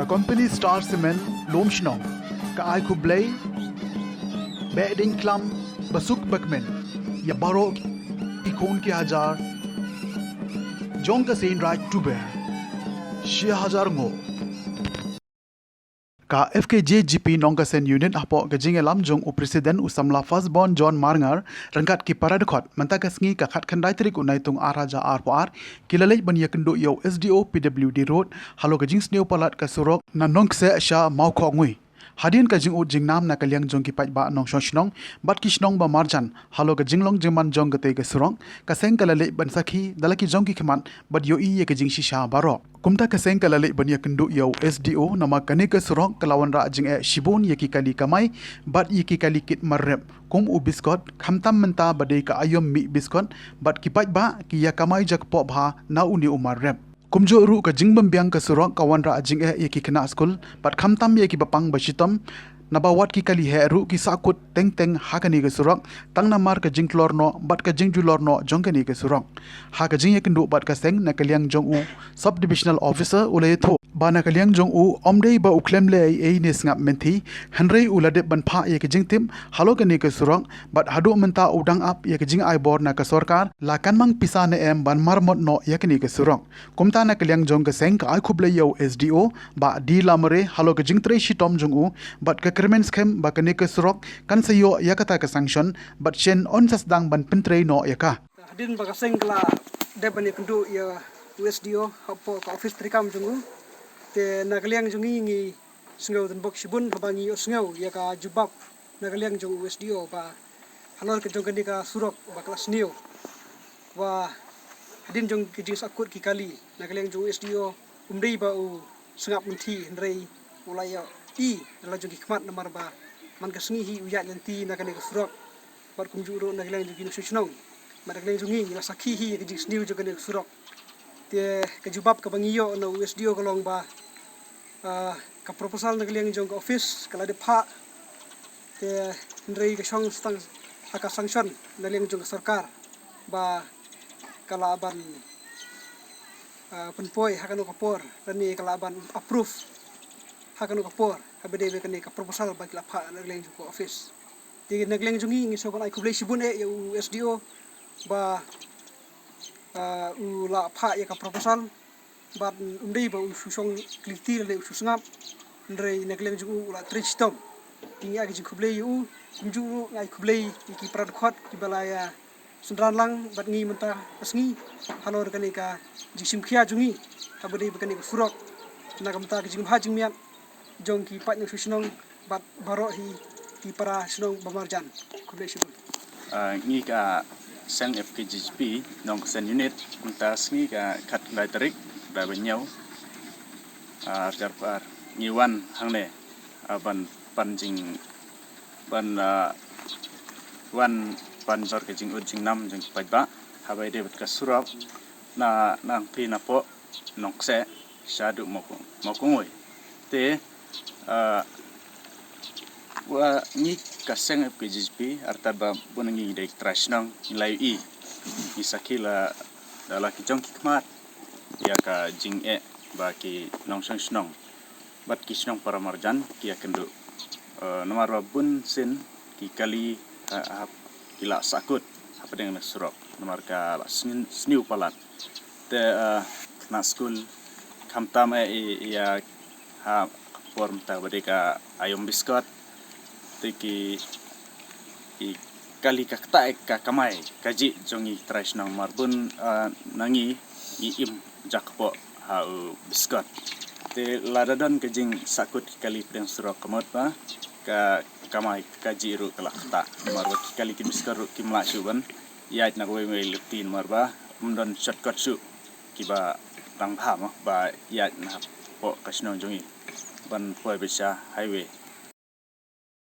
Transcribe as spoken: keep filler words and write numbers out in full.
Ka company Star Cement Lumshnong ka ai khublei beh ding klam basuk bakmen ïa baroh ki khun ki hajar jong ka Seinraij Tuber. Shi hajar ngo. Ka F K J G P Nongkasen Unit hapoh ka jingïalam jong u President u samla Firstborn John Marngar ryngkat ki para dkhot mynta ka sngi ka khatkhyndai tarik u Naitung ar hajar arphew ar ki la leit ban ïakynduh ïa u S D O P W D Road halor ka jingsniew palat ka surok na Nongkseh sha Mawkhohngui. Hadien ka jingud jingnam na ka liang jong ki paidbah nongshong shnong bad ki shnong ba marjan halor ka jinglong jingman jong katei ka surok, ka seng ka la leit ban sakhi da la ki jong ki khmat bad ïohi ïa ka jingshisha baroh. Kumta ka seng ka la leit ban ïakynduh ïa u S D O namar kane ka surok ka la wanrah jingeh shibun ïa ki kali kamai bad ïa ki kali kit mar rep kum u biskot, khamtam mynta ba dei ka aïom mih biskot bad ki paidbah ki ïa kamai jakpoh bha na une u mar rep. Kumjuh ruh ka jingbymbiang ka surok ka wanrah jingeh ïa ki khynnah skul bad khamtam ïa ki bapang bashitom, naba wat ki kali heh ruh ki sahkut teng teng ha kane ka surok tang namar ka jingtlor noh bad ka jingjulor noh jong kane ka surok. Ha ka jingïakynduh bad ka seng na ka liang jong u Sub Divisional Officer u la ïathuh ba na ka liang jong u ym dei ba u khlem leh ei ei ne sngap mynthi, hynrei u la dep ban phah ïa ka jingtip halor kane ka surok bad haduh mynta u dang ap ïa ka jingai bor na ka sorkar la kan mang pisa ne em ban maramot noh ïa kane ka surok. Kumta na ka liang jong ka seng ka ai khublei ïa u S D O Bah D Lamare halor ka jingtrei shitom jong u bad ka kyrmen skhem ba kane ka surok kan sa ïoh ïa kata ka sanction bad shen yn sa sdang ban pyntrei noh ïa ka. Hadien ba ka seng ka la dep ban ïakynduh ïa u S D O hapoh ka office treikam jong u, te na ka liang jong ngi ngi sngew donbok shibun haba ngi ïohsngew ïa ka jubab na ka liang jong u S D O ba halor ka jong kane ka surok ba ka la sniew, ba hadien jong ka jingsahkut ki kali na ka liang jong u S D O ym dei ba u sngap mynthi, hynrei u la ïohi da la jong ki khmat namar ba man ka sngi hi u ïaid lynti na kane ka surok. Bad kumjuh ruh na ka liang jong ki nongshong shnong bad na ka liang jong ngi ngi la sakhi hi ïa ka jingsniew jong kane ka surok. Te ka jubab kaba ngi ïoh na u S D O ka long ba, ah, ka proposal na ka liang jong ka office ka la dep phah, te hynrei ka shong tang ha ka sanction na liang jong ka sorkar ba ka lah ban, ah, pynpoi ha kano ka por lane ka lah ban approve ha kano ka por, haba dei ba kane ka proposal ba ki la phah na ka liang jong ka office. Te na ka liang jong ngi ngi sngewbha ban ai khublei shibun eh ïa u S D O ba, ah, u la phah ïa ka proposal bad ym dei ba u shu shong kylli kti lane u shu sngap, hynrei na ka liang jong u u la trei shitom. Te ngi ai ka jingkhublei ïa u. Kumjuh ruh ngi ai khublei ïa ki para dkhot kiba la ïa synran lang bad ngi mynta ka sngi halor kane ka jingshim khia jong ngi haba dei ba kane ka surok na ka bynta ka jingbha jingmiat jong ki paid nongshong shnong bad baroh hi ki para shnong ba marjan. Khublei shibun. Ah, ngi ka seng F K J G P Nongkasen Unit mynta sngi ka khatkhyndai tarik da ba ñiew, ah, ar hajar arphew ar ngi wan hangne, ah, ban pan jing ban, ah, wan pan jor ka jingud jingnam jong ki paidbah haba ïadei bad ka surok na Nangphi napoh Nongkseh shaduh Mawkong, Mawkongoi. Te, ah, wa ngi ka seng F K J G P artat ba bun ngi dei trai shnong ngi la ïohi, ngi sakhi la da la ki jong ki khmat ïa ka jingeh ba ki nongshong shnong bad ki shnong para marjan ki ïakynduh. Eh, namar ba bun sien ki kali, eh, hap ki la sahkut hapdeng na surok namar ka la sniew, sniew palat. Te, eh, na skul khamtam eh i, i, ïa ha por mynta ba dei ka aïom biskot. Te ki, ki kali ka kata eh ka kamai ka jih jong ngi trai shnong namar bun, ah, na ngi ngi im jakpoh ha u biskot. Te lada don ka jingsahkut ki kali pdeng surok ka mut ba ka kamai ka jih ruh ka la kata. Namar ba ki kali ki biskot ruh kim lah shuh ban ïaid na kawei kawei lynti namar ba ym don shortcut shuh kiba tang bha mo ba ïaid na hapoh ka shnong jong ngi ban poi beit sha highway.